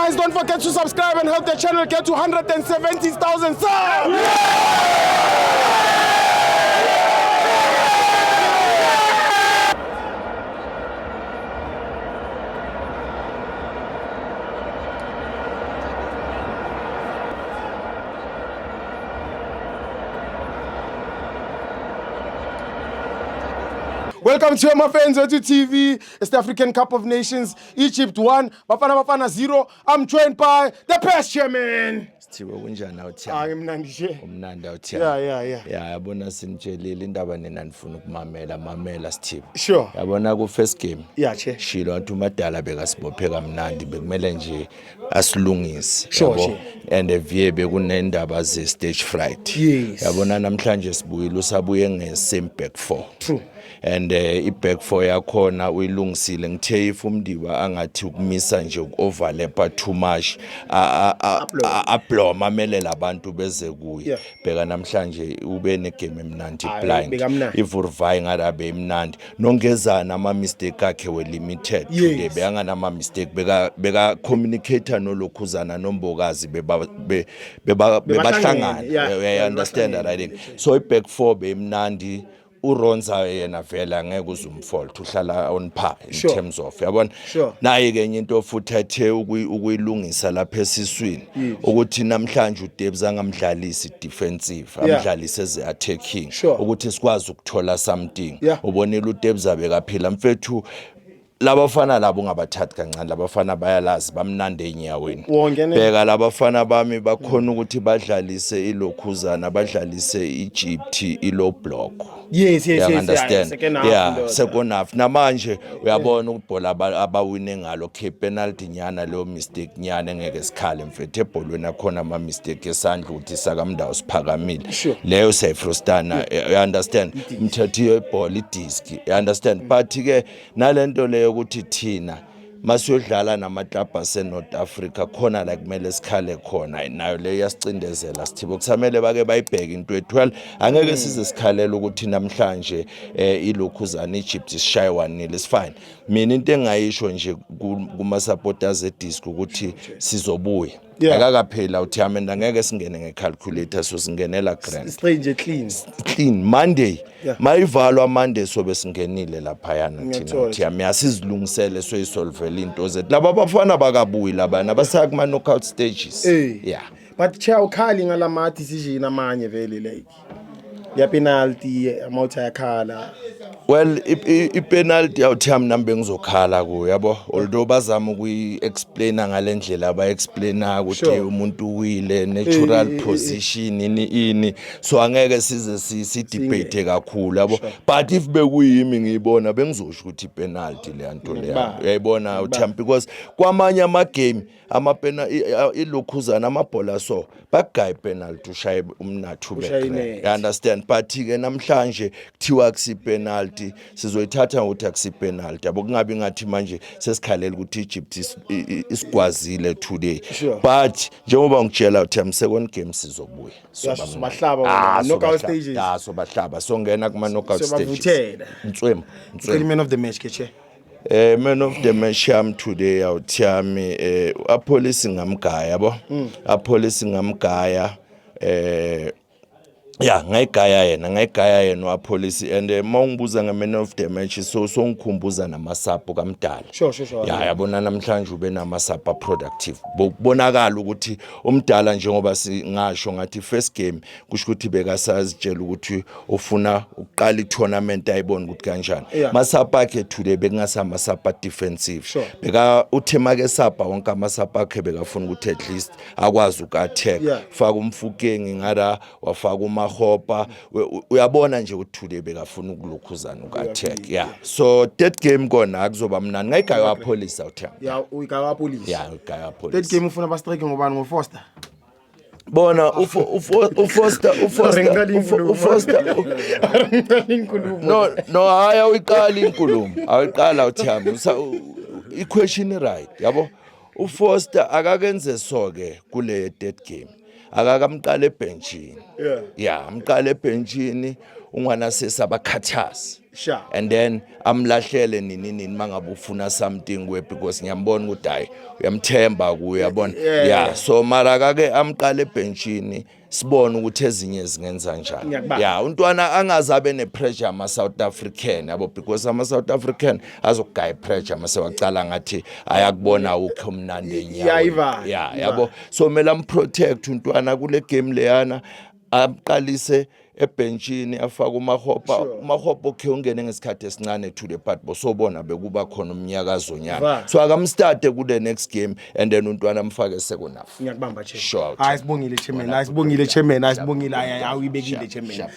Guys, don't forget to subscribe and help the channel get to 170,000 subs. Welcome to my fans Wethu TV. It's the African Cup of Nations. Egypt 1, Bafana Bafana 0. I'm joined by the best chairman. Sithiwe kunjani awuthiyami? Hayi mnandi nje. Umnandi awuthiyami. Yeah. Ya yabona sinitshelile indaba nina nifuna ukumamela mamela Sithiwe. Sure. Yabona ku first game. Yeah, che. Shilo wathi umadala bekasibophe kamnandi bekumele nje asilungise. Sure, yabo. che. And vie bekunendaba ze stage fright. Yes. Yabona namhlanje sibuyile usabuye nge same back four. True. And i-back four yakhona uyilungisile ngithe if uMdiba angathi ukumisa nje uku-overlapa too much abloma amele labantu beze kuye. Bheka namhlanje ube negame emnandi Hayi, blind bekamnandi. ivurvai ngalabe imnandi nongezana ama-mistake akhe were-limited today bekanganama-mistake beka communicator nolokhuzana nombokazi bebahlangana. Uyayi-understand Bebahlangene. right? So i-back four beyimnandi. URonza yena vele angeke uze umfault, uhlala on par in terms of yabona. Naye ke enye into futhi athe ukuyilungisa lapha esiswini ukuthi namhlanje uDebs angamdlalisi defensive, amdlalise eze attacking ukuthi sikwazi ukuthola something. Ubonile uDebs abekaphila mfethu. Labafana labo ungabathathi kancane, labafana bayalazi bamnandi enyaweni. Wonke ne? Bheka labafana bami bakhona ukuthi badlalise ilokhuzana, badlalise iEgypt ilo block. Yes, Understand? Second half, ndoda. Second half namanje uyabona ukubhola abawine ngalo ke penalty nyana, leyo mistake nyana engeke sikhale mfethu ebholweni, akhona ama mistake esandla ukuthi sakamndawo siphakamile. Leyo siyayifrustana, you understand? Mthetho ibhola idisk, you understand? But ke nalento leyo ukuthi thina masiyodlala namaklabha ase-North Africa khona la kumele sikhale khona, nayo leyo iyasicindezela Sithibo, kusamele bake bayibheke into ethu. Well, angeke size sikhalele ukuthi namhlanje ilokhuzana Egypt sishaye 1-0, is fine. Mina into engayisho nje kuma-supporters edisk ukuthi sizobuya. Akakapheli awuthi and angeke singene nge-calculator, so singenela grand. Straight nje, clean. Clean Monday. Mayivalwa Monday sobe singenile laphayana thina. Ngiyathola. Uthi yami asizilungisele soyisolvela into zethu, laba bafana bakabuyi labana basaya kuma knockout stages. Yeah. But chair, ukhali ngalama decision amanye vele like ya penalty amawuthi ayakhala. Well, i-penalty awuthi yami nami bengizokhala kuyo yabo, although bazama ukuyi-explaina ngale ndlela aba-explaina ukuthi umuntu uwile natural position ini ini, so angeke size si-debate kakhulu yabo, but if bekuyimi ngiyibona bengizosho ukuthi i-penalty leya nto leya. Ngiyakubamba. Uyayibona awuthi yami, because kwamanye amagame amapena ilokhuzana amabhola so bakugaya ipenalty ushaye umnathu Ushaye ube inet. you understand? But ke namhlanje kuthiwa akusi penalty, sizoyithatha ngokuthi akusi penalty yabo, kungabi ngathi manje sesikhalela ukuthi Egypt isigwazile today. But njengoba ngitshela uthi am second game sizobuya. Uyasho, sobahlaba wena, knockout stages. Ah, sobahlaba, songena kuma knockout stages. Sobavuthela. Ntswembu. Ucela Ntswembu. Man of the match ke, chair. Man of the match yami today awuthiyami Appollis ngamgaya yabo. Appollis ngamgaya, ya ngayigaya yena, ngayigaya yena uAppollis. And mawungibuza nge-man of the match so ngikhumbuza namasapho kamdala. Sure. Ya, yabona namhlanje ube namasapho productive, bokubonakala ukuthi umdala njengoba singasho ngathi first game kusho ukuthi bekasazitshela ukuthi ufuna ukuqala i-tournament ayibone ukuthi kanjani. Masapho akhe today bekungasamasapho defensive. Beka uthe make sapha wonke amasapho akhe bekafuna ukuthi at least akwazi uku-attack. Faka uMofokeng ngala, wafaka uMahopa. Uyabona nje ukuthi today bekafuna ukulokhuzana uku-attack, yeah. So third game kona akuzoba mnandi, ngayigaya Appollis awuthemba. Ya, uyigaya Appollis. Ya, uyigaya Third Appollis. game ufuna ba strike ngobani, ngoFoster? Bona uFoster uFoster Ngiqala inkulumo. uFoster. Ngiqala inkulumo. No, hayi, awuyiqali inkulumo, awuyiqala awuthemba. I-question right yabo, uFoster akakenze so ke kule third game. Akakamqala ebhenchini. Yeah, amqala ebhenchini ungwana sesabakhathazi. And then amlahlele nini nini mangabe ufuna something kuye, because ngiyambona ukuthi hayi, uyamthemba kuye, uyabona. Yeah, so mara akake amqala ebhenchini, sibone ukuthi ezinye zingenza njani. Ngiyakubamba. Yeah, untwana angazabe ne-pressure ama-South African, yabo, because ama-South African azokugaya i-pressure mase wacala ngathi ayakubona ukho mnandi enyaweni. Iva, Yeah. iva. Yabo, so kumele amprotect untwana kule game leyana, amqalise ebhenchini, afake uMakgopa. UMakgopa, okay, ungene ngesikhathi esincane to the part, bosobona bekuba khona umnyakazonyana. Va. So akamstarte kule next game and then untwana amfake second half. Ngiyakubamba, chairman. Sure. Hayi, sibongile, chairman. Hayi, sibongile, chairman. Hayi, sibongile. Hayi, hayi, awuyibekile, chairman. Sharp.